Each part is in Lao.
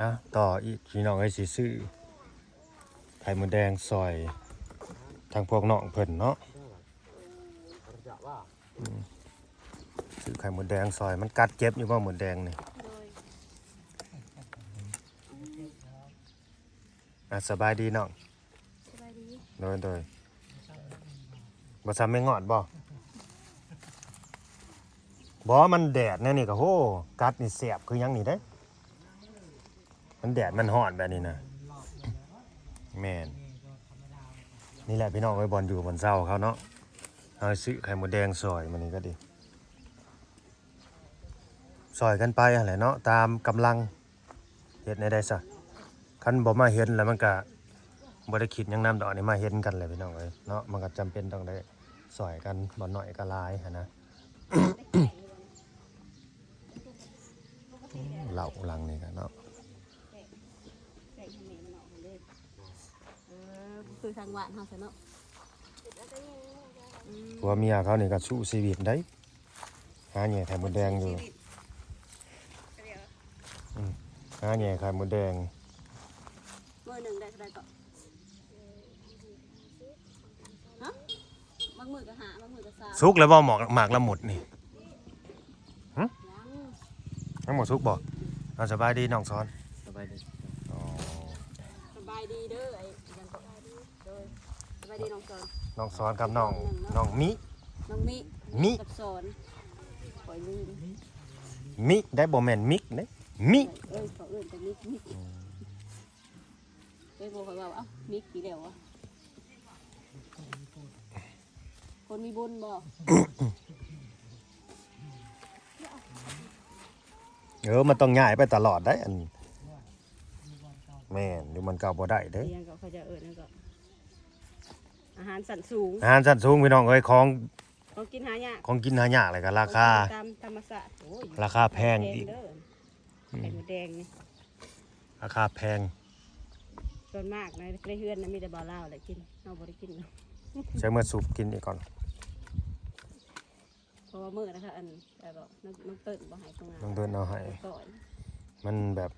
ອ່ະ ຕໍ່ອີກພີ່ນ້ອງເອີຍ ຊິຊື້ໄຂ່ມົດແດງຊ່ອຍທາງພວກນ້ອງເພິ່ນເນາະ. ອືມ ຊື້ໄຂ່ມົດແດງຊ່ອຍ. ມັນກັດເຈັບຢູ່ບໍ່ ມົດແດງນີ້? ໂດຍ. ອ່ະ ສະບາຍດີນ້ອງ. ສະບາຍດີ. ໂດຍ ໂດຍ. ບໍ່ຊ້ຳແມງງອດບໍ່? ບໍ່ ມັນແດດແນວນີ້ກໍ ໂຫ ກັດນີ້ແສບຄືຫຍັງນີ້ເດ້. ມັນແດດມັນຮ້ອນແບບນີ້ນະ. ແມ່ນ. ນີ້ແຫຼະພີ່ນ້ອງເອີຍ ບ່ອນຢູ່ບ່ອນເຊົາເຂົາເນາະ. ເຮົາຊື້ໄຂ່ມົດແດງຊ່ອຍມື້ນີ້ກໍດີ. ຊ່ອຍກັນໄປຫັ້ນແຫຼະເນາະ ຕາມກຳລັງ. ເຮັດແນວໃດຊະ? ຄັນບໍ່ມາເຫັນແລ້ວມັນກະບໍ່ໄດ້ຄິດຫຍັງນຳດອກ. ນີ້ມາເຫັນກັນແຫຼະພີ່ນ້ອງເອີຍເນາະ ມັນກະຈຳເປັນຕ້ອງໄດ້ຊ່ອຍກັນ ບໍ່ໜ້ອຍກໍຫຼາຍຫັ້ນນະ. ເຫຼົ້າຫຼັງນີ້ກະເນາະ. ເອີ ຄືທາງບ້ານເຮົາຊະເນາະ. ອືມ ຜົວເມຍເຂົານີ້ກໍສູ້ຊີວິດໄດ໋ ຫາແຍ່ໄຂ່ມົດແດງຢູ່. ອືມ ຫາແຍ່ໄຂ່ມົດແດງ. ມື້ໜຶ່ງໄດ້ເທົ່າໃດເກາະ? ຮະ? ບາງມື້ກໍຫ້າ ບາງມື້ກໍສາມ. ສຸກແລ້ວບໍ່ ໝາກ ໝາກລະມຸດນີ້? ຫຶ? ຍັງ ຍັງບໍ່ສຸກບໍ່? ເອົາ ສະບາຍດີນ້ອງສອນ. ສະບາຍດີ. ອໍ ສະບາຍດີເດີ ໄອ້ຫຍັງເກາະ? ໂດຍ ສະບາຍດີນ້ອງສອນ. ນ້ອງສອນກັບນ້ອງ ນ້ອງມິ ນ້ອງມິ ມິ ກັບສອນ. ຂ້ອຍລືມ ມິໄດ໋ ບໍ່ແມ່ນມິກເດ້ ມິ. ເອີ ເຂົາເອີ້ນແຕ່ມິກ ມິກ. ອືມ ເອີ ບໍ່ ຂ້ອຍເວົ້າ ເອົ້າ ມິກອີກແລ້ວວະ. ຄົນມີບຸນບໍ່? ເອີ ມັນຕ້ອງຍ້າຍໄປຕະຫຼອດໄດ໋ ອັນ ແມ່ນ ຢູ່ບ່ອນເກົ່າບໍ່ໄດ້ເດ້. ອີຫຍັງກໍ ເຂົາເຈົ້າເອີ້ນຫຍັງກໍ ອາຫານຊັ້ນສູງ ອາຫານຊັ້ນສູງພີ່ນ້ອງເອີຍ. ຂອງ ຂອງກິນຫາຍາກ ຂອງກິນຫາຍາກ ແລ້ວກໍລາຄາ ຕາມທຳມະຊາດ. ໂອ້ຍ ລາຄາແພງອີກ ເດີ ອືມ ໄຂ່ມົດແດງນີ້ ລາຄາແພງ. ສ່ວນມາກໃນ ໃນເຮືອນນະ ມີແຕ່ບ່າວລາວແຫຼະກິນ ເຮົາບໍ່ໄດ້ກິນ. ໃຊ້ເມືອສຸບກິນອີກກ່ອນ ເພາະວ່າມື້ນະຄະ ອັນ ແບບວ່ານ້ອງ ນ້ອງເຕີນບໍ່ໃຫ້ຂອງ ນ້ອງເຕີນເອົາໃຫ້ ມັນແບບ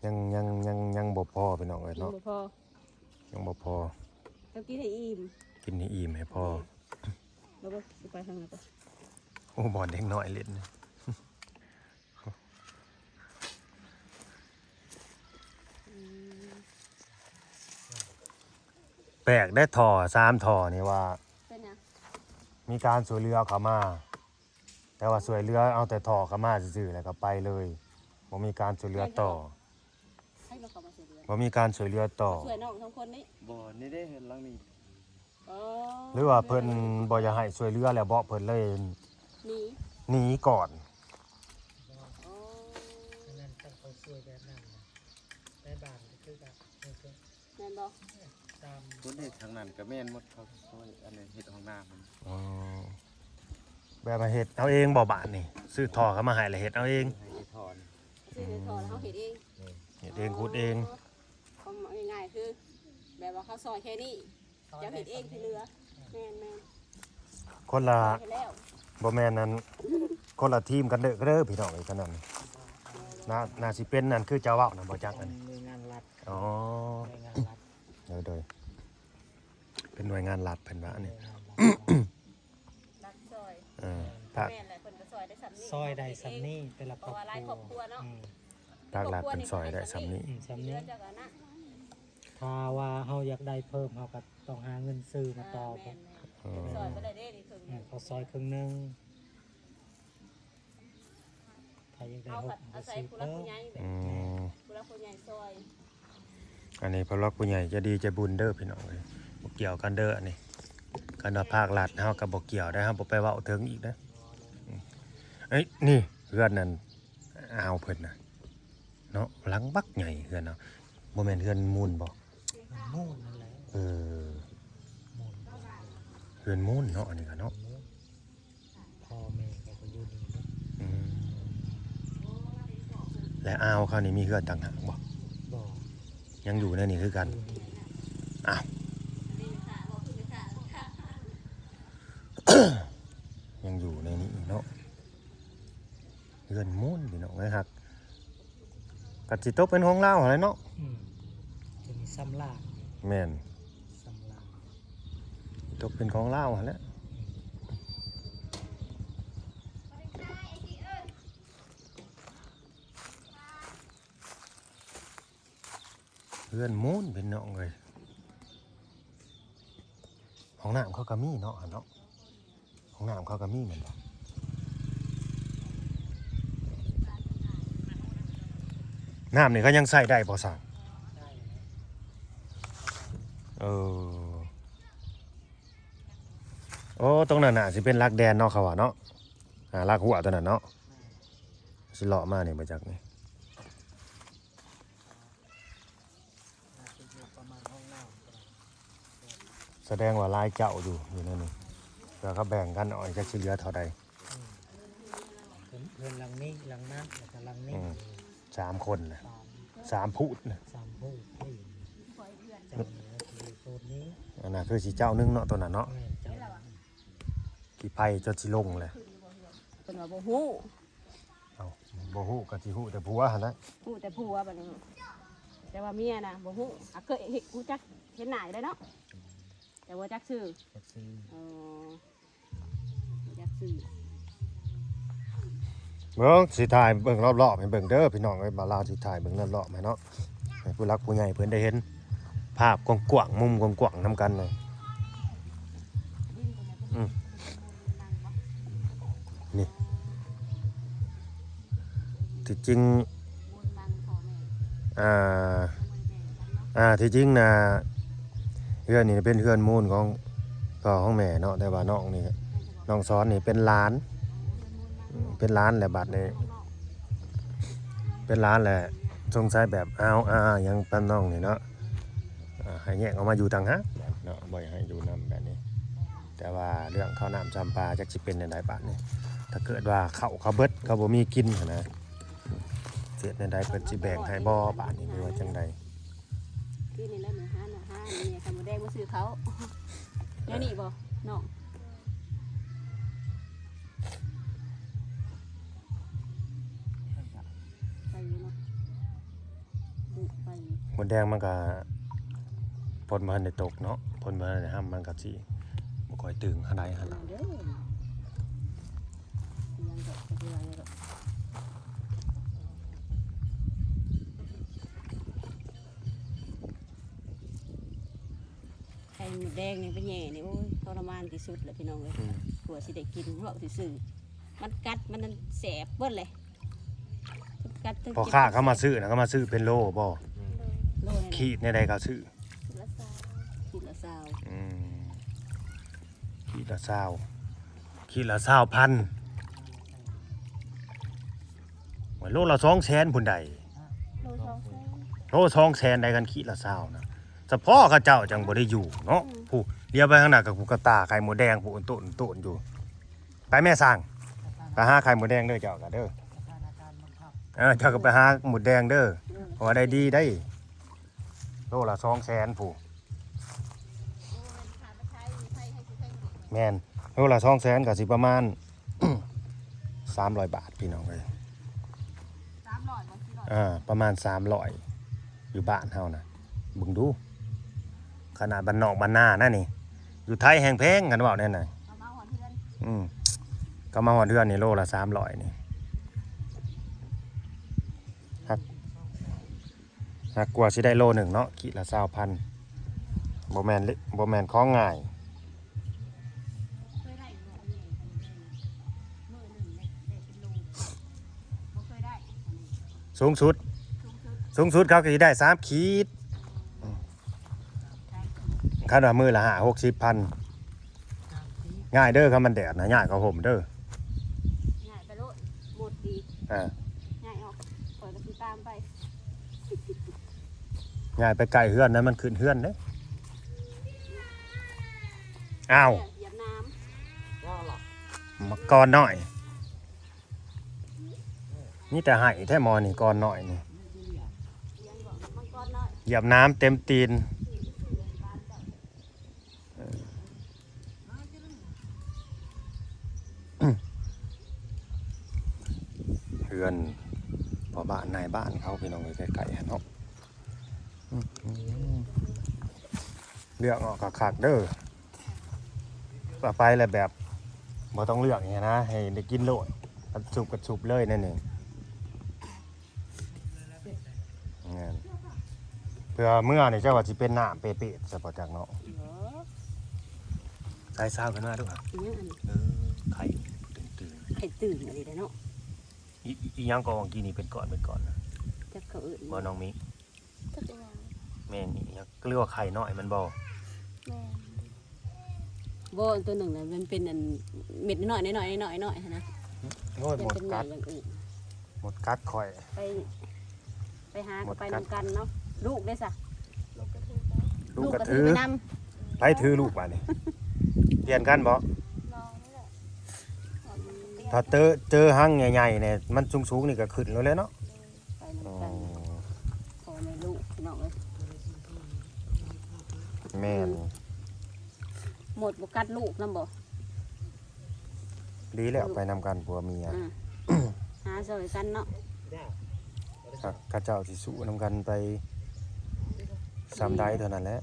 ຍັງ ຍັງ ຍັງ ຍັງບໍ່ພໍພີ່ນ້ອງເອີຍເນາະ ຍັງບໍ່ພໍ ຍັງບໍ່ພໍ. ຕ້ອງກິນໃຫ້ອີ່ມ ກິນໃຫ້ອີ່ມໃຫ້ພໍ. ແລ້ວກໍຊິໄປທາງນັ້ນ. ໂອ້ ບ່ອນເດັກນ້ອຍຫຼິ້ນ. ອືມ ແປກໄດ໋ ທໍ່ສາມທໍ່ນີ້ວ່າ ເປັນຫຍັງ? ມີການຊ່ວຍເຫຼືອເຂົ້າມາ ແຕ່ວ່າຊ່ວຍເຫຼືອເອົາແຕ່ທໍ່ເຂົ້າມາຊື່ໆ ແລ້ວກໍໄປເລີຍ ບໍ່ມີການຊ່ວຍເຫຼືອຕໍ່. ໃຜມາເຂົ້າມາຊ່ວຍເຫຼືອ? ບໍ່ມີການຊ່ວຍເຫຼືອຕໍ່ ຊ່ວຍນ້ອງສອງຄົນນີ້? ບໍ່ ນີ້ເດ້ ເຮືອນຫຼັງນີ້. ອໍ ຫຼືວ່າເພິ່ນບໍ່ຢາກໃຫ້ຊ່ວຍເຫຼືອແລ້ວບໍ ເພິ່ນເລີຍໜີ ໜີກ່ອນ. ອໍ ອັນນັ້ນຕ້ອງເຂົາຊ່ວຍແບບນັ້ນນະ ໃນບ້ານກໍຄືກັນ ແມ່ນບໍ່? ຕາມຄົນເຮັດທາງນັ້ນກໍແມ່ນໝົດ ເຂົາຊ່ວຍ ອັນນັ້ນເຮັດຫ້ອງນ້ຳ. ອໍ ແບບວ່າເຮັດເອົາເອງບໍ່ບາດນີ້? ຊື້ທໍ່ເຂົ້າມາໃຫ້ແລ້ວເຮັດເອົາເອງ? ໃຫ້ເຮັດທໍ່ນີ້ ຊື້ໃຫ້ທໍ່ແລ້ວເຮົາເຮັດເອງ? ເຮັດເອງ ຂຸດເອງ. ຄວາມງ່າຍໆຄື ແບບວ່າເຂົາຊ່ອຍແຄ່ນີ້ ເຈົ້າເຮັດເອງທີ່ເຫຼືອ. ແມ່ນໆ ຄົນລະ ເຮັດແລ້ວ ບໍ່ແມ່ນອັນ ຄົນລະທີມກັນເດີ ເດີພີ່ນ້ອງເອີຍ. ຂະໜາດ ໜ້າ ໜ້າຊິເປັນອັນຄືເຈົ້າເວົ້ານະ ບໍ່ຈັກອັນ ໜ່ວຍງານລັດ. ອໍ ໜ່ວຍງານລັດ ໂດຍ ໂດຍ ເປັນໜ່ວຍງານລັດເພິ່ນວ່ານີ້ ໜ່ວຍງານລັດ ລັດຊ່ອຍ. ເອີ ພາກ ແມ່ນແຫຼະ ເພິ່ນກໍຊ່ອຍໄດ້ສ່ຳນີ້ ຊ່ອຍໄດ້ສ່ຳນີ້ ເຮົາເຮັດເອງ ແຕ່ລະຄອບຄົວ ເພາະວ່າຫຼາຍຄອບຄົວເນາະ. ອືມ ພາກລັດເພິ່ນຊ່ອຍໄດ້ສ່ຳນີ້ ອືມ ສ່ຳນີ້ ເດືອນເຈົ້າກໍນະ ຖ້າວ່າເຮົາຢາກໄດ້ເພີ່ມ ເຮົາກໍຕ້ອງຫາເງິນຊື້ມາຕໍ່. ແມ່ນໆ ເພິ່ນຊ່ອຍບໍ່ໄດ້ເດ້ນີ້ເຄິ່ງໜຶ່ງ ເອີ ເຂົາຊ່ອຍເຄິ່ງໜຶ່ງ. ຖ້າຢາກໄດ້ຫົກ ເຮົາກໍອາໄສຜູ້ຫຼັກຜູ້ໃຫຍ່ແບບ ອືມ ຜູ້ຫຼັກຜູ້ໃຫຍ່ຊ່ອຍ. ອັນນີ້ຜູ້ຫຼັກຜູ້ໃຫຍ່ໃຈດີໃຈບຸນເດີພີ່ນ້ອງເອີຍ ບໍ່ກ່ຽວກັນເດີ. ອັນນີ້ຄັນວ່າພາກລັດເຮົາກໍບໍ່ກ່ຽວໄດ໋ ເຮົາບໍ່ໄປເວົ້າເຖິງອີກເດີ. ອືມ ເອີຍ ນີ້ເຮືອນນັ້ນ ອາວ ເພິ່ນນະເນາະ ຫຼັງບັກໃຫຍ່ເຮືອນເນາະ. ບໍ່ແມ່ນເຮືອນມູນບໍ່? ເຮືອນມູນນັ້ນແຫຼະ. ເອີ ມູນ ເຮືອນມູນເນາະ ອັນນີ້ກໍເນາະ. ພໍ່ແມ່ເຂົາກໍຢູ່ນີ້ເນາະ. ອືມ ແລະ ອາວເຂົານີ້ມີເຮືອນຕ່າງຫາກບໍ່? ບໍ່ ຍັງຢູ່ໃນນີ້ຄືກັນ. ຢູ່ນີ້ ອ້າວ ຍັງຢູ່ໃນນີ້ເນາະ. ເຮືອນມູນພີ່ນ້ອງເອີຍ ຫາກ ກໍຊິຕົກເປັນຂອງລາວຫັ້ນແຫຼະເນາະ. ອືມ ຕົວນີ້ຊຳລາງ. ແມ່ນ ຊຳລາງ ຕົກເປັນຂອງລາວຫັ້ນແຫຼະ. ເຮືອນມູນພີ່ນ້ອງເອີຍ. ຫ້ອງນ້ຳເຂົາກໍມີເນາະ ຫັ້ນເນາະ. ຫ້ອງນ້ຳເຂົາກໍມີແມ່ນບໍ່? ນ້ຳນີ້ເຂົາຍັງໃຊ້ໄດ້ບໍ່ຊ່າງ? ເອີ ໂອ້ ຕົງນັ້ນໜ້າຊິເປັນຫຼັກແດນເນາະ ເຂົາວ່າເນາະ. ອ່າ ຫຼັກຮົ້ວຕົວນັ້ນເນາະ. ຊິເລາະມານີ້ບໍ່ຈັກນີ້. ສະແດງວ່າຫຼາຍເຈົ້າຢູ່ ຢູ່ໃນນີ້ ແຕ່ເຂົາແບ່ງກັນເອົາ ຈັກຊິເຫຼືອເທົ່າໃດ. ອືມ ເຮືອນຫຼັງນີ້ ຫຼັງນັ້ນ ແລ້ວກໍຫຼັງນີ້. ອືມ ສາມຄົນນະ ສາມ ສາມພູດນະ ສາມພູດນີ້. ເຈົ້ານີ້ຄືໂຊນນີ້ ອັນນັ້ນຄືຊິເຈົ້າໜຶ່ງເນາະ ຕົວນັ້ນເນາະ. ແມ່ນ ເຈົ້າ ຂີ້ໄພຈົນຊິລົງແຫຼະ. ເພິ່ນວ່າບໍ່ຮູ້. ເອົ້າ ບໍ່ຮູ້ກໍຊິຮູ້ແຕ່ຜົວຫັ້ນແຫຼະ. ຮູ້ແຕ່ຜົວບັດນີ້ ແຕ່ວ່າເມຍນະບໍ່ຮູ້. ອາ ເຄີຍເຫັນ ຮູ້ຈັກເຫັນໜ້າຢູ່ແລ້ວເນາະ ແຕ່ບໍ່ຈັກຊື່. ຈັກຊື່. ອໍ ບໍ່ຈັກຊື່. ເບິ່ງ ຊິຖ່າຍເບິ່ງລອບໆໃຫ້ເບິ່ງເດີພີ່ນ້ອງເອີຍ. ບ່າວລາວຊິຖ່າຍເບິ່ງລອບໆໃຫ້ເນາະ ໃຫ້ຜູ້ຫຼັກຜູ້ໃຫຍ່ເພິ່ນໄດ້ເຫັນ ພາບກວ້າງໆ ມຸມກວ້າງໆນຳກັນເລີຍ. ອືມ ນີ້ ທີ່ຈິງ ອ່າ ອ່າ ທີ່ຈິງນະ ເຮືອນນີ້ເປັນເຮືອນມູນຂອງພໍ່ຂອງແມ່ເນາະ ແຕ່ວ່ານ້ອງນີ້ ນ້ອງສອນນີ້ເປັນຫຼານ ເປັນຫຼານແຫຼະ ບັດນີ້ ເປັນຫຼານແຫຼະ ສົງໄສແບບອາວອາຫຍັງປານນ້ອງນີ້ເນາະ. ອ່າ ໃຫ້ແຍກອອກມາຢູ່ຕ່າງຫາກເນາະ ບໍ່ໃຫ້ຢູ່ນຳແບບນີ້. ແຕ່ວ່າເລື່ອງເຂົ້ານ້ຳຊຳປາ ຈັກຊິເປັນແນວໃດບາດນີ້ ຖ້າເກີດວ່າເຂົ້າເຂົາເບິດ ເຂົາບໍ່ມີກິນຫັ້ນນະ ຊິເຮັດແນວໃດ ເພິ່ນຊິແບ່ງໃຫ້ບໍ່ບາດນີ້ ຫຼືວ່າຈັ່ງໃດ? ຄືນີ້ແຫຼະ ມື້ຫາ ຫາເມຍໄຂ່ມົດແດງມາຊື້ເຂົ້າ ແນວນີ້ບໍ່ນ້ອງ? ໄປຢູ່ເນາະ ດຸໄປຢູ່. ມົດແດງມັນກະ ຝົນບໍ່ທັນໄດ້ຕົກເນາະ ຝົນບໍ່ທັນໄດ້ຮຳ ມັນກະຊິບໍ່ຄ່ອຍຕຶງເທົ່າໃດຫັ້ນລະ. ເດີ ຍັງກໍ ກໍຄືວ່າຢູ່ດອກ. ໄຂ່ມົດແດງນີ້ໄປແຫຍ່ນີ້ ໂອ້ຍ ທໍລະມານທີ່ສຸດແຫຼະພີ່ນ້ອງເອີຍ. ອືມ ກວ່າຊິໄດ້ກິນ ລວກຊື່ໆ ມັນກັດ ມັນນັ້ນແສບເບິດເລີຍ ທັງກັດທັງ ພໍ່ຄ້າເຂົາມາຊື້ນະ ເຂົາມາຊື້ເປັນໂລບໍ່? ໂລ ຂີດແນວໃດເຂົາຊື້? ຂີດລະຊາວ ຂີດລະຊາວ. ອືມ ຂີດລະຊາວ ຂີດລະຊາວພັນ. ໂອ້ຍ ໂລລະສອງແສນພຸ້ນໃດ໋. ໂລສອງແສນ ໂລສອງແສນໃດ໋ ຄັນຂີດລະຊາວນະ ສະເພາະເຂົາເຈົ້າຈັ່ງບໍ່ໄດ້ຢູ່ເນາະ. ອືມ ຜູ້ ລຽວໄປທາງໜ້າກໍຜູ້ກະຕ່າໄຂ່ມົດແດງ ຜູ້ໂຕນໆຢູ່. ໄປແມ່ຊ່າງ ໄປຫາໄຂ່ມົດແດງເດີ ເຈົ້າກໍເດີ. ເອີ ເຈົ້າກໍໄປຫາມົດແດງເດີ ເພາະວ່າໄດ້ດີໄດ໋. ໂລລະສອງແສນພຸ້ນ. ແມ່ນ ໂລລະສອງແສນກໍຊິປະມານສາມຮ້ອຍບາດ ພີ່ນ້ອງເອີຍ. ສາມຮ້ອຍບໍ່? ສີ່ຮ້ອຍ ອ່າ ປະມານສາມຮ້ອຍ ຢູ່ບ້ານເຮົານະ. ເບິ່ງດູ ຂະໜາດບ້ານນອກບ້ານນານະນີ້ ຢູ່ໄທແຮ່ງແພງ ຄັນເວົ້າແນວນັ້ນ. ເຂົ້າມາຮອດເຮືອນ ອືມ ເຂົ້າມາຮອດເຮືອນນີ້ ໂລລະສາມຮ້ອຍນີ້ ຫາກ ຫາກກວ່າຊິໄດ້ໂລໜຶ່ງເນາະ ຂີດລະຊາວພັນ ບໍ່ແມ່ນເລ- ບໍ່ແມ່ນຂອງງ່າຍ. ສູງສຸດ ສູງສຸດເຂົາກໍຊິໄດ້ສາມຂີດ. ຄັນວ່າມື້ລະຫ້າຫົກສິບພັນ ຍ້າຍເດີ ຄັນມັນແດດນະ ຍ້າຍເຂົ້າຮົ່ມເດີ ຍ້າຍໄປໂລດ ໝົດດີ. ອ່າ ຍ້າຍອອກ ຂ້ອຍກໍຊິຕາມໄປ ຍ້າຍໄປໃກ້ເຮືອນນະ ມັນຂຶ້ນເຮືອນເດ້. ອ້າວ ຢຽບນ້ຳ ໝາກກອນນ້ອຍ. ມີແຕ່ໄຫ້ແທ້ໝໍນີ້ ກອນນ້ອຍນີ້ ຢຽບນ້ຳເຕັມຕີນ. ເຮືອນພໍ່ ບ້ານນາຍບ້ານເຂົາ ພີ່ນ້ອງເອີຍ ໃກ້ໆຫັ້ນເນາະ. ອືມ ເລືອກເອົາຄັກໆເດີ ວ່າໄປແລ້ວແບບບໍ່ຕ້ອງເລືອກຫຍັງນະ ໃຫ້ໄດ້ກິນໂລດ ກັດຊຸບກັດຊຸບເລີຍແນວນີ້. ແມ່ນ ເພື່ອເມື່ອນີ້ເຈົ້າວ່າຊິເປັນນ້ຳເປດໆຊະບໍ່ຈັກເນາະ. ບໍ່ ສາຍສາວຂຶ້ນມາດູ ອີຫຍັງອັນນີ້? ເອີ ໄຂ່ຕື່ນໆ ໄຂ່ຕື່ນອີ່ຫຼີເດ້ເນາະ. ອີ ອີຫຍັງກໍວ່າກີ້ນີ້ເປັນກ້ອນເປັນກ້ອນນະ ຈັກເຂົາເອີ້ນ ບໍ່ນ້ອງມິ? ຈັກອີຫຍັງ ແມ່ນອີຫຍັງ ຫຼືວ່າໄຂ່ນ້ອຍມັນບໍ່? ແມ່ນ ບໍ່ ອັນຕົວໜຶ່ງນະ ມັນເປັນອັນເມັດນ້ອຍໆ ນ້ອຍໆ ນ້ອຍໆຫັ້ນນະ. ໂອ້ຍ ມົດກັດ ຢ່າງອື່ນ ມົດກັດຂ້ອຍ ໄປ ໄປຫາກໍໄປນຳກັນເນາະ. ລູກເດ້ຊະ? ລູກກະຖືໄປນຳ. ໃຜຖືລູກບາດນີ້? ປ່ຽນກັນບໍ່? ນ້ອງນີ້ແຫຼະ ຖ້າເຈີ ເຈີຮັງໃຫຍ່ໆນີ້ ມັນສູງໆນີ້ກໍຂຶ້ນໂລດແຫຼະເນາະ. ໄປນຳກັນ ອໍ ພໍ່ແມ່ລູກພີ່ນ້ອງເອີຍ. ແມ່ນ ອືມ ມົດບໍ່ກັດລູກນຳບໍ່? ດີແລ້ວ ໄປນຳກັນຜົວເມຍ ອ່າ ຫາຊ່ອຍກັນເນາະ. ເຂົາເຈົ້າຊິສູ້ນຳກັນໄປສ່ຳໃດເທົ່ານັ້ນແຫຼະ.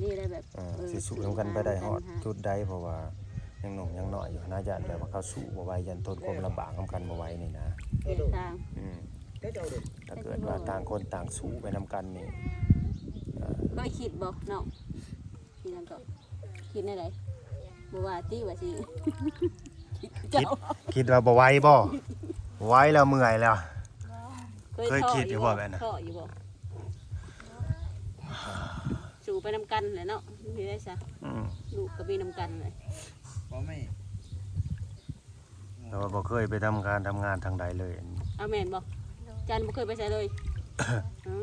ນີ້ແຫຼະແບບ ເອີ ເອີ ຊິສູ້ນຳກັນໄປໄດ້ຮອດຈຸດໃດ ເພາະວ່າຍັງໜຸ່ມຍັງນ້ອຍຢູ່ຫັ້ນນະ ຢ້ານແບບວ່າເຂົາສູ້ບໍ່ໄຫວ ຢ້ານທົນຄວາມລຳບາກນຳກັນບໍ່ໄຫວນີ້ນະ. ແຍກທາງ ອືມ ຖ້າເກີດວ່າຕ່າງຄົນຕ່າງສູ້ໄປນຳກັນນີ້ ເອີ ເຄີຍຄິດບໍ່ນ້ອງ? ຄິດຫຍັງກໍ ຄິດແນວໃດ? ບໍ່ວ່າຕິວ່າຊິ ຄິດ ຄິດວ່າບໍ່ໄຫວບໍ່? ບໍ່ໄຫວແລ້ວ ເມື່ອຍແລ້ວ. ເຄີຍຄິດຢູ່ບໍ່ແບບນັ້ນ? ທໍ້ຢູ່ບໍ່? ສູ້ໄປນຳກັນແຫຼະເນາະ ມີໄດ້ຊະ. ອືມ ລູກກໍມີນຳກັນແຫຼະ ພໍ່ແມ່ ແຕ່ວ່າບໍ່ເຄີຍໄປທຳການທຳງານທາງໃດເລີຍ. ອ້າວ ແມ່ນບໍ່? ໂດຍ ຈັນບໍ່ເຄີຍໄປໃສເລີຍ? ອື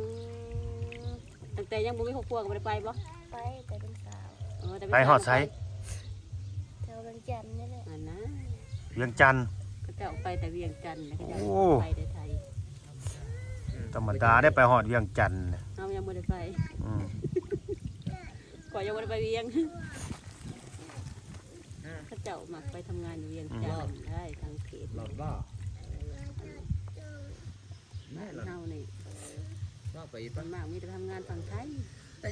ມ ຕັ້ງແຕ່ຍັງບໍ່ມີຄອບຄົວກໍບໍ່ໄດ້ໄປບໍ່? ໄປແຕ່ເປັນສາວ. ອໍ ແຕ່ເປັນສາວ ໄປຮອດໃສ? ແຖວວຽງຈັນນີ້ແຫຼະ. ອັນນະ ວຽງຈັນ ເຂົາເຈົ້າໄປແຕ່ວຽງຈັນ ແລ້ວເຂົາເຈົ້າ ໂອ້ ໄປແຕ່ໄທ. ທຳມະດາໄດ້ໄປຮອດວຽງຈັນ ເຮົາຍັງບໍ່ໄດ້ໄປ. ອືມ ຂ້ອຍຍັງບໍ່ໄດ້ໄປວຽງ. ເຂົາເຈົ້າມັກໄປທຳງານຢູ່ວຽງຈັນ ອືມ ໄດ້ທາງເຂດ ລອດບໍ່? ແມ່ນລະ ເຮົານີ້ ເອີ ເວົ້າໄປອີກ ສ່ວນມາກມີແຕ່ໄປທຳງານຝັ່ງໄທ ໂອ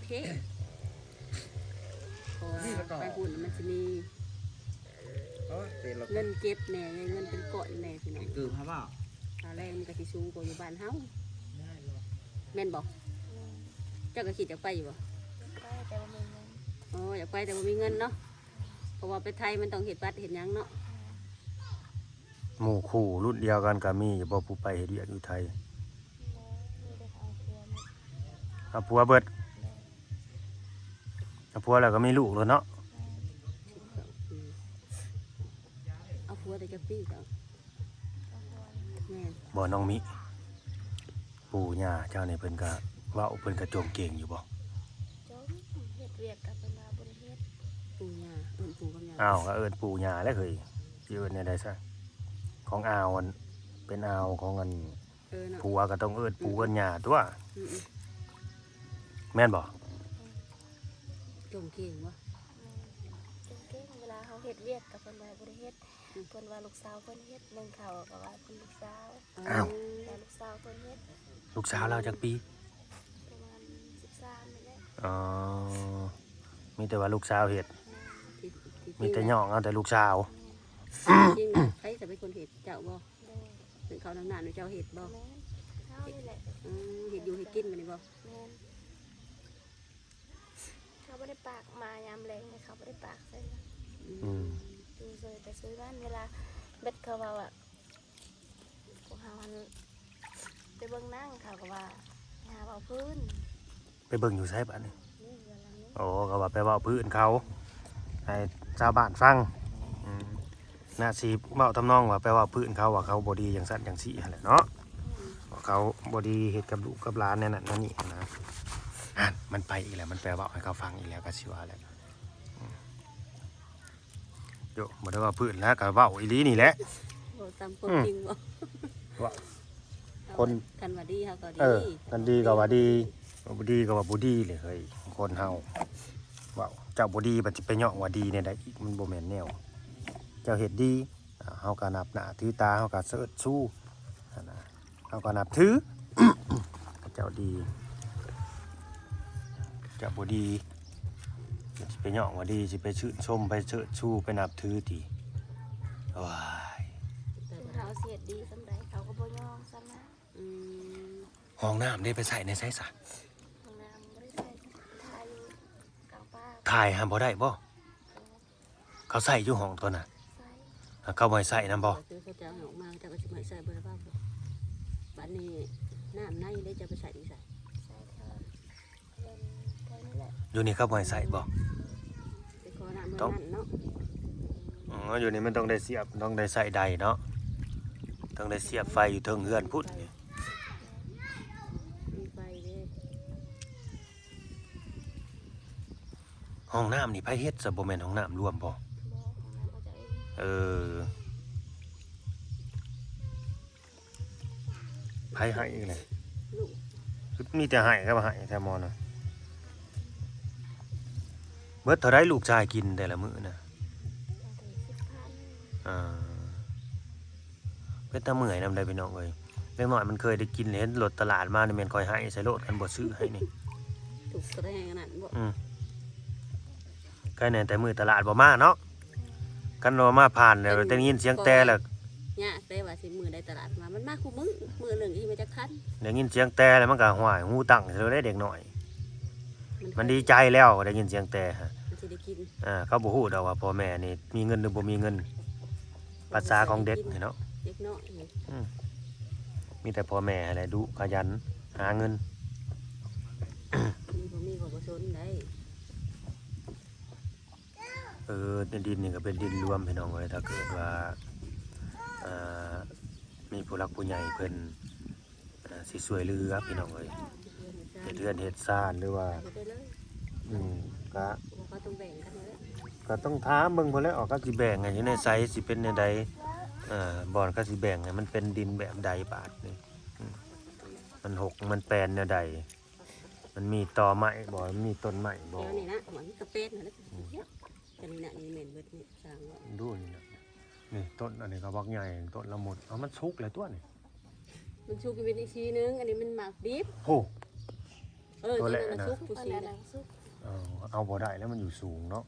ເຄ ເພາະວ່າໄປພຸ້ນມັນຊິມີ ເອີ ເງິນເກັບແດ່ ເງິນເປັນກ້ອນແດ່ ພີ່ນ້ອງ ຄືເຮົາເວົ້າ ຄ່າແຮງມັນກໍຊິສູງກວ່າຢູ່ບ້ານເຮົາ ແມ່ນບໍ່? ເຈົ້າກໍຄິດຢາກໄປຢູ່ບໍ່? ໄປແຕ່ບໍ່ມີເງິນ. ອໍ ຢາກໄປແຕ່ບໍ່ມີເງິນເນາະ ເພາະວ່າໄປໄທມັນຕ້ອງເຮັດບັດເຮັດຫຍັງເນາະ. ໝູ່ຄູ່ລຸ້ນດຽວກັນກໍມີຢູ່ບໍ່ ຜູ້ໄປເຮັດວຽກຢູ່ໄທ? ບໍ່ ມີແຕ່ເອົາຜົວໝົດ. ເອົາຜົວເບິດ. ໂດຍ ເອົາຜົວແລ້ວກໍມີລູກໂລດເນາະ. ແມ່ນ ສິບເກົ້າປີ ເອົາຜົວໄດ້ຈັກປີເຈົ້າ? ເອົາຜົວ ແມ່ນ ບໍ່ນ້ອງມິ? ປູ່ຍ່າເຈົ້ານີ້ເພິ່ນກະເວົ້າ ເພິ່ນກະຈົ່ງເກັ່ງຢູ່ບໍ່? ຈົ່ງ ເຮັດວຽກກະເພິ່ນວ່າບໍ່ໄດ້ເຮັດ. ປູ່ຍ່າ ເອີ້ນປູ່ກັບຍ່າ. ອ້າວ ກະເອີ້ນປູ່ຍ່າແຫຼະເຮີ້ຍ ຊິເອີ້ນແນວໃດຊະ? ຂອງອາວ ອັນ ເປັນອາວຂອງ ອັນ ເອີ ເນາະ ຜົວກະຕ້ອງເອີ້ນປູ່ ອືມ ເອີ້ນຍ່າຕົວະ. ອືມໆ ແມ່ນບໍ່? ແມ່ນ ຈົ່ງເກັ່ງບໍ່? ແມ່ນ ຈົ່ງເກັ່ງ ເວລາເຮົາເຮັດວຽກກະເພິ່ນວ່າບໍ່ໄດ້ເຮັດ. ອືມ ເພິ່ນວ່າລູກສາວເພິ່ນເຮັດ ໜຶ່ງເຂົ້າກໍວ່າເພິ່ນລູກສາວ. ອ້າວ ວ່າລູກສາວເພິ່ນເຮັດ. ລູກສາວລາວຈັກປີ? ປະມານສິບສາມນີ້ແຫຼະ. ອໍ ມີແຕ່ວ່າລູກສາວເຮັດ. ແມ່ນ ທີ່ ທີ່ ມີແຕ່ຍ້ອງເອົາແຕ່ລູກສາວ. ແມ່ນ ທີ່ຈິງນະ ໃຜຈະເປັນຄົນເຮັດ ເຈົ້າບໍ່? ໂດຍ ເຂົ້ານຳໜ້າເຈົ້າເຮັດບໍ່? ແມ່ນ ເຮົານີ້ແຫຼະ. ອືມ ເຮັດຢູ່ເຮັດກິນບັດນີ້ບໍ່? ແມ່ນ ເຂົາບໍ່ໄດ້ປາກ ມາຍາມແລງເຂົາບໍ່ໄດ້ປາກໃສ່. ອືມ ອືມ ຢູ່ຊ່ວຍໄປຊ່ວຍມັນ ເວລາເບັດເຂົາເວົ້າວ່າ ພວກເຮົາຫັ້ນໄປເບິ່ງໜັງ ເຂົາກໍວ່າຫາເວົ້າພື້ນ. ໄປເບິ່ງຢູ່ໃສບາດນີ້? ນີ້ເຮືອນຫຼັງນີ້. ໂອ້ ກໍວ່າໄປເວົ້າພື້ນເຂົາ ໃຫ້ຊາວບ້ານຟັງ. ອືມ ໜ້າຊິເວົ້າທຳນອງວ່າໄປເວົ້າພື້ນເຂົາ ວ່າເຂົາບໍ່ດີຈັ່ງຊັ້ນຈັ່ງຊີ້ຫັ້ນແຫຼະເນາະ. ອືມ ວ່າເຂົາບໍ່ດີເຮັດກັບລູກກັບຫຼານແນວນັ້ນແນວນີ້ຫັ້ນນາ. ຫັ້ນ ມັນໄປອີກແລ້ວ ມັນໄປເວົ້າໃຫ້ເຂົາຟັງອີກແລ້ວ ກໍຊິວ່າແຫຼະ. ອືມ ໂຢ ບໍ່ໄດ້ເວົ້າພື້ນແລ້ວ ກໍເວົ້າອີ່ຫຼີນີ້ແຫຼະ. ເວົ້າຕາມຄວາມ ອືມ ຈິງບໍ່? ເວົ້າ ເອົາ ຄົນ ຄັນວ່າດີເຮົາກໍດີ. ເອີ ຄັນດີກໍວ່າດີ ບໍ່ດີກໍວ່າບໍ່ດີເລີຍເຮີ້ຍ. ຄົນເຮົາເວົ້າ ເຈົ້າບໍ່ດີບັດຊິໄປຍ້ອງວ່າດີແນວໃດອີກ? ມັນບໍ່ແມ່ນແນວ ເຈົ້າເຮັດດີ ເຮົາກໍນັບໜ້າຖືຕາ ເຮົາກໍເຊີດຊູຫັ້ນນະ. ເຮົາກໍນັບຖື ເຈົ້າດີ ເຈົ້າບໍ່ດີ ຊິໄປຍ້ອງວ່າດີ ຊິໄປຊື່ນຊົມ ໄປເຊີດຊູ ໄປນັບຖືຕິ ໂອ້ຍ ເຂົາເສດດີສ່ຳໃດ ເຂົາກໍບໍ່ຍ້ອງຊ້ຳນະ. ອືມ ຫ້ອງນ້ຳເດ້ ໄປໃຊ້ໃນໃສຊະ? ຫ້ອງນ້ຳບໍ່ໄດ້ໃຊ້ ຖ່າຍຢູ່ກາງປ່າ ຖ່າຍຫາບໍ່ໄດ້ບໍ່? ເຂົາໃຊ້ຢູ່ຫ້ອງຕົວນະ ໃຊ້ ເຂົາບໍ່ໃຫ້ໃຊ້ນຳບໍ່? ຄືເຂົາເຈົ້າໃຫ້ອອກມາ ເຂົາເຈົ້າກໍຊິບໍ່ໃຫ້ໃຊ້ ບໍ່ໄດ້ເວົ້າບໍ່? ບາດນີ້ນ້ຳໃນເດ້ ເຈົ້າໄປໃຊ້ຢູ່ໃສ? ໃຊ້ແຖວເຮືອນ ແຖວນີ້ແຫຼະ ຢູ່ນີ້ເຂົາບໍ່ໃຫ້ໃຊ້ບໍ່? ໄປຂໍນ້ຳເມືອງນັ້ນເນາະ ອໍ ຢູ່ນີ້ມັນຕ້ອງໄດ້ສຽບ ຕ້ອງໄດ້ໃຊ້ໄດເນາະ ຕ້ອງໄດ້ສຽບໄຟຢູ່ເທິງເຮືອນພຸ້ນ. ມີໄຟເດ້. ຫ້ອງນ້ຳນີ້ໃຜເຮັດຊະ? ບໍ່ແມ່ນຫ້ອງນ້ຳລວມບໍ່? ບໍ່ ຫ້ອງນ້ຳເຂົາເຈົ້າເອງ. ເອີ ໃຜໃຫ້ອີກແຫຼະ? ລູກ ມີແຕ່ໃຫ້ກັບໃຫ້ແທ້ໝໍນະ. ເບິດເທົ່າໃດລູກຊາຍກິນແຕ່ລະມື້ນະ? ສິບພັນ. ອ່າ ເປັນຕາເມື່ອຍນຳໄດ໋ພີ່ນ້ອງເອີຍ. ເດັກນ້ອຍມັນເຄີຍໄດ້ກິນ ເຫັນລົດຕະຫຼາດມານີ້ແມ່ນຂ້ອຍໃຫ້ໃສ່ໂລດ ຄັນບໍ່ຊື້ໃຫ້ນີ້ ທຸກແຮງອັນນັ້ນບໍ່? ອືມ ໃກ້ແນ່ແຕ່ມື້ຕະຫຼາດບໍ່ມາເນາະ ຄັນວ່າມາຜ່ານແລ້ວ ແຕ່ໄດ້ຍິນສຽງແຕ່ລະ ຍາກໄດ໋ວ່າຊິມື້ໃດຕະຫຼາດມາ ມັນມາຄູ່ມື້ ມື້ໜຶ່ງອີກມາຈັກຄັນ ໄດ້ຍິນສຽງແຕ່ລະ ມັນກໍຫ້ວຍ ຫູຕັ້ງເລີຍເດ້ເດັກນ້ອຍ ມັນ ມັນດີໃຈແລ້ວ ໄດ້ຍິນສຽງແຕ່ ມັນຊິໄດ້ກິນ ອ່າ ເຂົາບໍ່ຮູ້ດອກວ່າພໍ່ແມ່ນີ້ມີເງິນຫຼືບໍ່ມີເງິນ. ພາສາຂອງເດັກນີ້ເນາະ ເດັກນ້ອຍນີ້ ອືມ ມີແຕ່ພໍ່ແມ່ຫັ້ນແຫຼະດຸຂະຫຍັນຫາເງິນ ມີບໍ່ມີກໍບໍ່ສົນໄດ໋. ເອີ ໃນດິນນີ້ກໍເປັນດິນລວມພີ່ນ້ອງເອີຍ ຖ້າເກີດວ່າ ອ່າ ມີຜູ້ຫຼັກຜູ້ໃຫຍ່ເພິ່ນ ອ່າ ຊິຊ່ວຍເຫຼືອພີ່ນ້ອງເອີຍ ເຮັດເຮືອນເຮັດຊານ ຫຼືວ່າ ອືມ ກະ ເຂົາຕ້ອງແບ່ງກັນເລີຍ ກະຕ້ອງຖາມເບິ່ງພຸ້ນແຫຼະ ເຂົາຊິແບ່ງໃຫ້ຢູ່ໃນໃສ ຊິເປັນແນວໃດ ເອີ ບ່ອນເຂົາຊິແບ່ງໃຫ້ມັນເປັນດິນແບບໃດບາດນີ້ ອືມ ມັນຫົກມັນແປນແນວໃດ ມັນມີຕໍໄມ້ບໍ່ ມັນມີຕົ້ນໄມ້ບໍ່ ແຖວນີ້ນະ ມັນກະເປັນຫັ້ນແຫຼະ ອືມ ອັນນີ້ນະ ນີ້ແມ່ນເບິດນີ້ ສ້າງໄວ້ ດູນີ້ນະ ນີ້ຕົ້ນອັນນີ້ກໍບັກໃຫຍ່ ຕົ້ນລະມຸດ ເອົາ ມັນສຸກແລ້ວຕົວະນີ້. ມັນສຸກຢູ່ວິທີຊີໜຶ່ງ ອັນນີ້ມັນໝາກດິບ ໂຫ ເອີ ຕົວແຫຼະ ຕົວນັ້ນນະ ນະ ສຸກ ຜູ້ຊີນະ ເອີ ເອົາບໍ່ໄດ້ແລ້ວ ມັນຢູ່ສູງເນາະ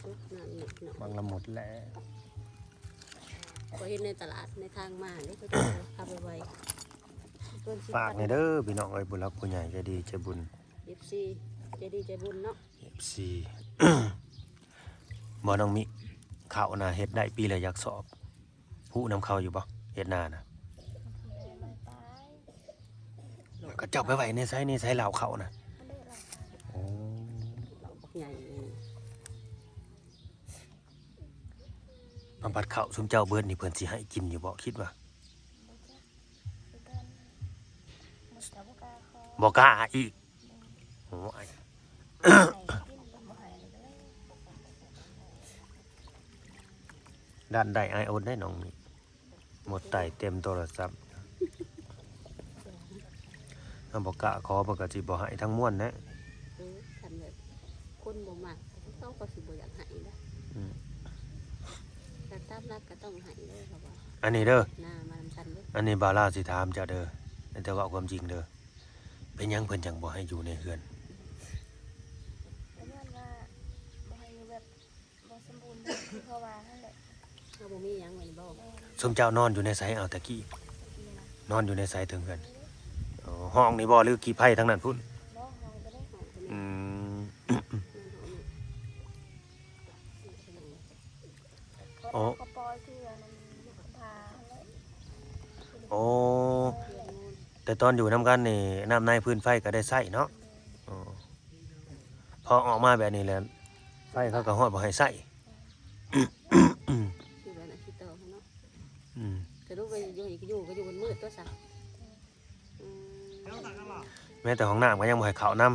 ສຸກນັ້ນເນາະ ບັກລະມຸດແຫຼະ ຂ້ອຍເຫັນໃນຕະຫຼາດ ໃນທາງມາເດ້ ເຂົາເຈົ້າເອົາໄປໄວ້ ເກີນສິບ ຝາກແດ່ເດີພີ່ນ້ອງເອີຍ ຜູ້ຫຼັກຜູ້ໃຫຍ່ໃຈດີໃຈບຸນ ເອັຟຊີ ໃຈດີໃຈບຸນເນາະ ເອັຟຊີ ບໍ່ ນ້ອງມິ ເຂົ້ານະ ເຮັດໄດ້ປີລະຈັກສອບ? ຮູ້ນຳເຂົາຢູ່ບໍ່? ເຮັດນານະ ເຂົາເຈົ້າໄປໄວ້ໃນໃສ ໃນໃສ ລາວເຂົ້ານະ? ໂອ້ ມາບັດເຂົ້າຊຸມເຈົ້າເບິດນີ້ ເພິ່ນຊິໃຫ້ກິນຢູ່ບໍ່? ຄິດວ່າ ບໍ່ກ້າອີກ. ໂອ້ຍ ດ້ານໃດອ້າຍອົດໄດ້ນ້ອງນີ້ ໝົດໄຕເຕັມໂທລະສັບ ຖ້າບໍ່ກ້າຂໍ ເພິ່ນກໍຊິບໍ່ໃຫ້ທັງມວນແຫຼະ ເອີ ຄັນແບບຄົນບໍ່ມັກ ເຂົາກໍຊິບໍ່ຢາກໃຫ້ເດ້ ອືມ ແຕ່ຕາມຫຼັກກໍຕ້ອງໃຫ້ເດ້ ເຂົາວ່າ ອັນນີ້ເດີ ໜ້າມານຳກັນເດີ ອັນນີ້ບ່າວລາວຊິຖາມເຈົ້າເດີ ແຕ່ເວົ້າຄວາມຈິງເດີ ເປັນຫຍັງເພິ່ນຈັ່ງບໍ່ໃຫ້ຢູ່ໃນເຮືອນ? ກໍຍ້ອນວ່າບໍ່ໃຫ້ຢູ່ແບບບໍ່ສົມບູນແບບທີ່ເຂົາວ່າຫັ້ນແຫຼະ ເຮົາບໍ່ມີຫຍັງແມ່ນບໍ່? ແມ່ນ. ຊຸມເຈົ້ານອນຢູ່ໃນໃສ? ເອົາ ແຕ່ກີ້ ແມ່ນ ນອນຢູ່ໃນໃສເທິງເຮືອນ? ໂອ້ ຫ້ອງນີ້ບໍ່ ຫຼືກີ້ໄພທາງນັ້ນພຸ້ນ? ບໍ່ ຫ້ອງກໍໄດ້ ຫ້ອງກໍມີ ອືມ ແມ່ນ ຫ້ອງນີ້ ໂອ້ ກໍປ່ອຍເທື່ອນັ້ນຢູ່ກັບພາຫັ້ນແຫຼະ ໂອ້ ແຕ່ຕອນຢູ່ນຳກັນນີ້ ນ້ຳໃນຟືນໄຟກໍໄດ້ໃຊ້ເນາະ? ແມ່ນ. ອໍ ພໍອອກມາແບບນີ້ແຫຼະ ໄຟເຂົາກໍຮອດບໍ່ໃຫ້ໃຊ້ ຄືວ່ານະ ຄິດຕໍ່ເນາະ ອືມ ສະຫຼຸບວ່າຢູ່ ຢູ່ກໍຢູ່ມັນມືດຕົວະຊະ. ອືມ ແມ້ແຕ່ຫ້ອງນ້ຳກໍຍັງບໍ່ໃຫ້ເຂົ້ານຳ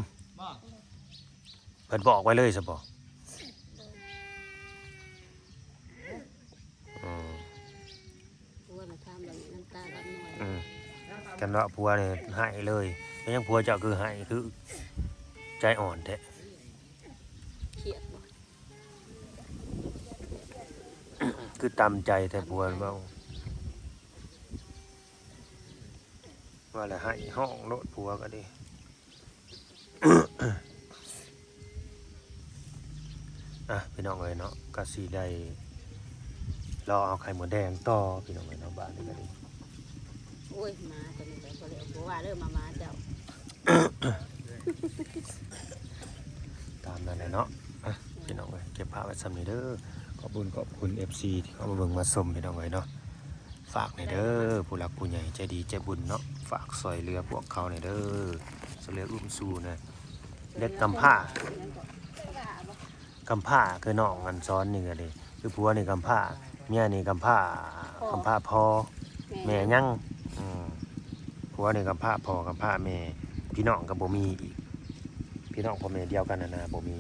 ເພິ່ນບອກໄວ້ເລີຍຊະບໍ? ອືມ ຜົວນະຖາມເລື່ອງນ້ຳຕາດຳນ້ອຍ ອືມ ຄັນວ່າຜົວນີ້ໃຫ້ເລີຍ ເປັນຫຍັງຜົວເຈົ້າຄືໃຫ້ ຄືໃຈອ່ອນແທ້? ຄຽດບໍ? ຄືຕຳໃຈແທ້ຜົວເວົ້າ. ວ່າແລ້ວໄຫ້ຮ້ອງໂລດ ຜົວກໍດີ. ອ່ະ ພີ່ນ້ອງເອີຍເນາະ ກໍຊິໄດ້ລໍເອົາໄຂ່ມົດແດງຕໍ່ ພີ່ນ້ອງເອີຍເນາະ ບາດນີ້ກໍດີ. ໂອ້ຍ ໝາຕົວນີ້ກໍບໍ່ໄດ້ ບໍ່ວ່າເດີ ໝາ ໝາເຈົ້າ. ຕາມນັ້ນແຫຼະເນາະ. ອ່ະ ພີ່ນ້ອງເອີຍ ເກັບພາບໄວ້ສ່ຳນີ້ເດີ. ຂອບຄຸນ ຂອບຄຸນ ເອັຟຊີ ທີ່ເຂົ້າມາເບິ່ງມາຊົມ ພີ່ນ້ອງເອີຍເນາະ. ຝາກແດ່ເດີ ຜູ້ຫຼັກຜູ້ໃຫຍ່ໃຈດີໃຈບຸນເນາະ ຝາກຊ່ອຍເຫຼືອພວກເຂົາແດ່ເດີ ຊ່ອຍເຫຼືອອຸ້ມຊູແດ່. ເດັກກຳພ້າ ກຳພ້າຄືນ້ອງອັນສອນນີ້ກໍດີ ຄືຜົວນີ້ກຳພ້າ ເມຍນີ້ກຳພ້າ ກຳພ້າພໍ່ ແມ່ຍັງ ອືມ ຜົວນີ້ກຳພ້າພໍ່ ກຳພ້າແມ່ ພີ່ນ້ອງກໍບໍ່ມີອີກ ພີ່ນ້ອງພໍ່ແມ່ດຽວກັນຫັ້ນນະ ບໍ່ມີ.